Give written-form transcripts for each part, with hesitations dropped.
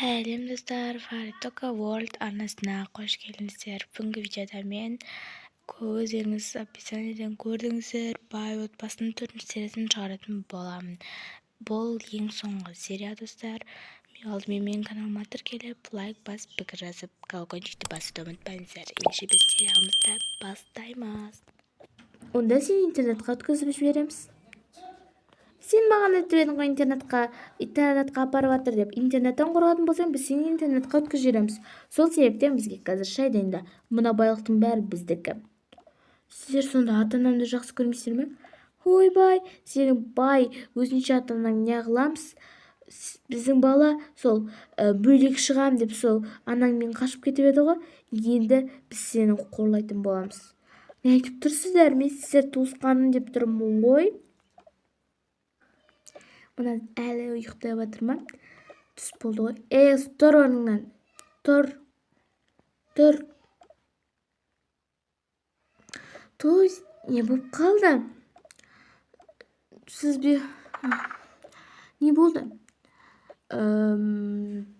Сәлем, достар! Фаритока World арнасына қош келдіңіздер! Бүгінгі видеода мен, өздеріңіз описаниеден көрдіңіздер, «Бай отбасының» төртінші сериясын шығаратын боламын. Бұл ең соңғы серия, достар. Алдымен менің каналыма тіркеліп, лайк басып, пікір жазып, колокольчикті басуды ұмытпаңыздар. Ендеше біз сериалымызды бастаймыз. Онда сені интернатқа өткізіп жібереміз. Сен маған айтып едің ғой, интернатқа апарып жатыр деп. Интернаттан қорқатын болсаң, біз сені интернатқа өткізіп жібереміз. Сол себептен бізге қазір шай дайында. Мына байлықтың бәрі біздікі. Сіздер сонда ата анамды жақсы көрмейсіздер ме? Ойбай, сенің бай өзінше ата анаң не қыламыз? Біздің бала сол бөлек шығам деп, сол анаңмен қашып кетіп еді ғой. Енді біз сені қорлайтын боламыз. Не айтып тұрсыздар? Мен сіздер туысқаным деп тұрмын ғой. Мына әлі ұйықтап жатыр ма? Түс болды ғой. Ей, тұр орныңнан, тұр, тұр! Той, не болып қалды? Сіз бе? Не болды?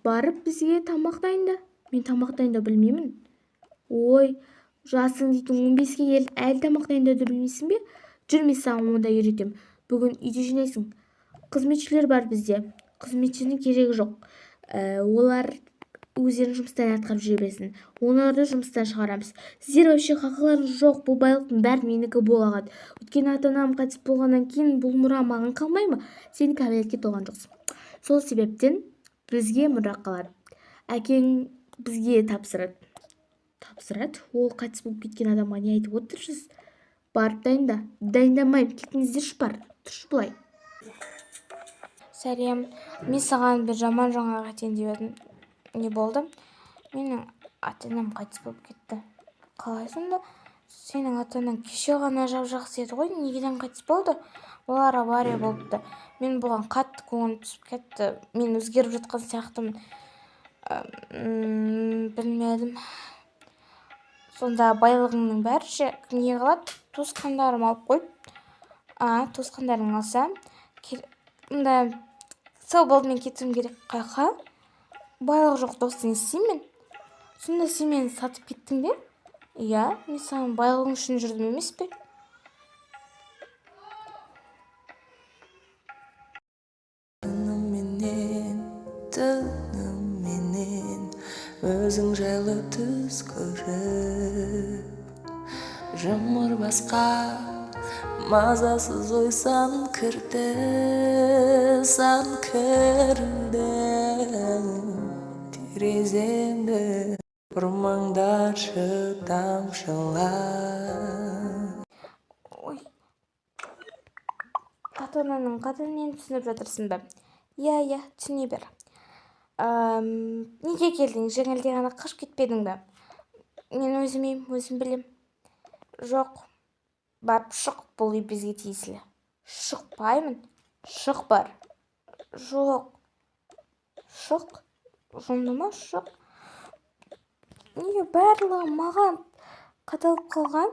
Барып бізге тамақ дайында. Мен тамақ дайындау білмеймін. Ой, жасың дейтін 15-ке келді, әлі тамақ дайындауды білмейсің бе? Жүр, мен саған онда үйретемін. Бүгін үйде жинайсың. Қызметшілер бар бізде. Қызметшінің керегі жоқ. Олар өздерінің жұмыстарын атқарып жүре берсін. Оларды жұмыстан шығарамыз. Сіздер вообще хақыларыңыз жоқ. Бұл байлықтың бәрі менікі болған. Өйткені ата анам қайтыс болғаннан кейін бұл мұра маған қалмай ма? Сен кәмелетке толған жоқсың, сол себептен бізге мұра қалады. Әкең бізге тапсырады. Тапсырады? Ол қайтыс болып кеткен адамға не айтып отырсыз? Барып дайында. Дайындамаймын, кетіңіздерші. Бар, тұршы былай. Сәлем! Мен саған бір жаман жаңалық айтайын деп едім. Не болды? Менің ата анам қайтыс болып кетті. Қалай сонда? Сенің ата анаң кеше ғана жап жақсы еді ғой, неден қайтыс болды? Олар авария болыпты. Мен бұған қатты көңілім түсіп кетті. Мен өзгеріп жатқан сияқтымын. Білмедім. Сонда байлығыңның бәрі ше, кімге қалады? Туысқандарым алып қойып. А, туысқандарың алса, мында сау болды, мен кетуім керек. Қайқа? Байлық жоқ досты не істеймін мен? Сонда сен мені сатып кеттің бе? Иә, мен саған байлығың үшін жүрдім емес пе? Түніменен, түніменен өзің жайлы түс көріп, жұмыр басқа мазасыз ой сан кірді, сан кірді. Тереземді ұрмаңдаршы тамшылар. Ой, ата ананың қадірін түсініп жатырсың ба? Иә, түсіне бер. Неге келдің? Жеңілде ғана қашып кетпедің бе? Мен өзім үйім, өзім білем. Жоқ, барып шық, бұл үй бізге тиесілі. Шықпаймын. Шық, бар. Жоқ, шық. Жонды шық. Неге барлығы маған қадалып қалған?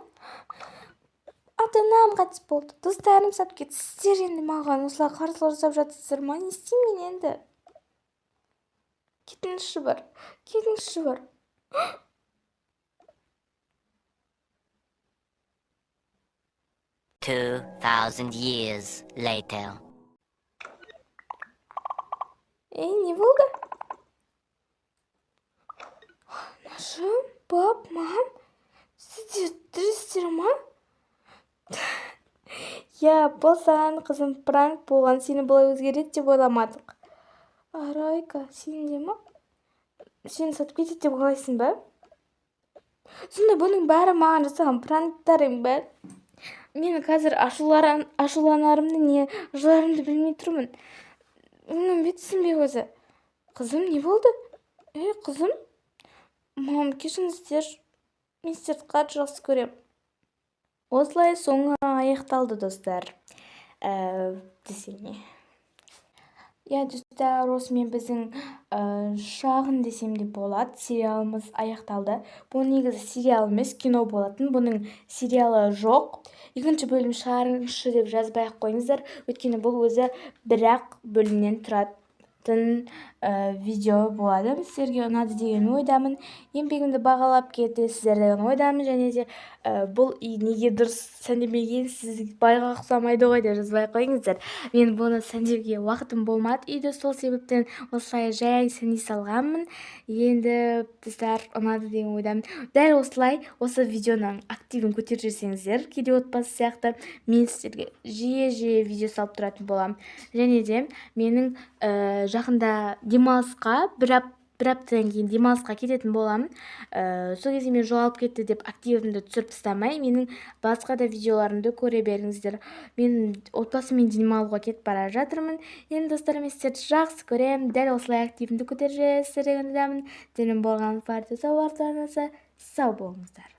Ата анам қайтыс болды, достарым сатып кетті. Сіздер енді маған осылай қарсылық жасап жатырсыздар ма? Не істеймін мен енді? Кетіңізші, бар, кетіңізші, бар. 2,000 years later. Ей, не болды? Анашым, пап, мам, сіздер тірісіздер ма? Иә, бұл саған, қызым, пранк болған. Сені бұлай өзгереді деп ойламадық. Арайка, сен де ма? Сені сатып кетеді деп ойлайсың ба? Сонда бұның бәрі маған жасаған пранктарың ба? Мен қазір ашуланарымды, не жыларымды білмей тұрмын. Өңім түсінбей өзі. Қызым, не болды? Ей, қызым! Мам, кешіріңіздер, мен сіздерді қатты жақсы көремін. Осылай соңы аяқталды, достар. Десе не? Иә, достар, осымен біздің шағын десем де болады, сериалымыз аяқталды. Бұл негізі сериал емес, кино болатын. Бұның сериалы жоқ. Екінші бөлім шығарыңызшы деп жазбай ақ қойыңыздар, өйткені бұл өзі бір ақ бөлімнен тұрады. Видео болады. Сіздерге ұнады деген ойдамын. Еңбегімді бағалап кетесіздер деген ойдамын. Және де бұл үй неге дұрыс сәндемеген, сіз байға ұқсамайды ғой деп жазбай ақ қойыңыздар. Мен бұны сәндеуге уақытым болмады үйді, сол себептен осылай жай сәндей салғанмын. Енді, достар, ұнады деген ойдамын. Дәл осылай осы видеоның активін көтеріп жіберсеңіздер, кейде отбасы сияқты, мен сіздерге жиі-жиі видео салып тұратын боламын. Және де менің жақында демалысқа, бір аптадан кейін демалысқа кететін боламын. Сол кезде мен жоғалып кетті деп активімді түсіріп тастамай, менің басқа да видеоларымды көре беріңіздер. Мен отбасыммен демалуға кетіп бара жатырмын. Енді, достар, мен сіздерді жақсы көремін. Дәл осылай активімді көтеріп жібересіздер деген ойдамын. Сіздермен болған Фариза. Сау болыңыздар.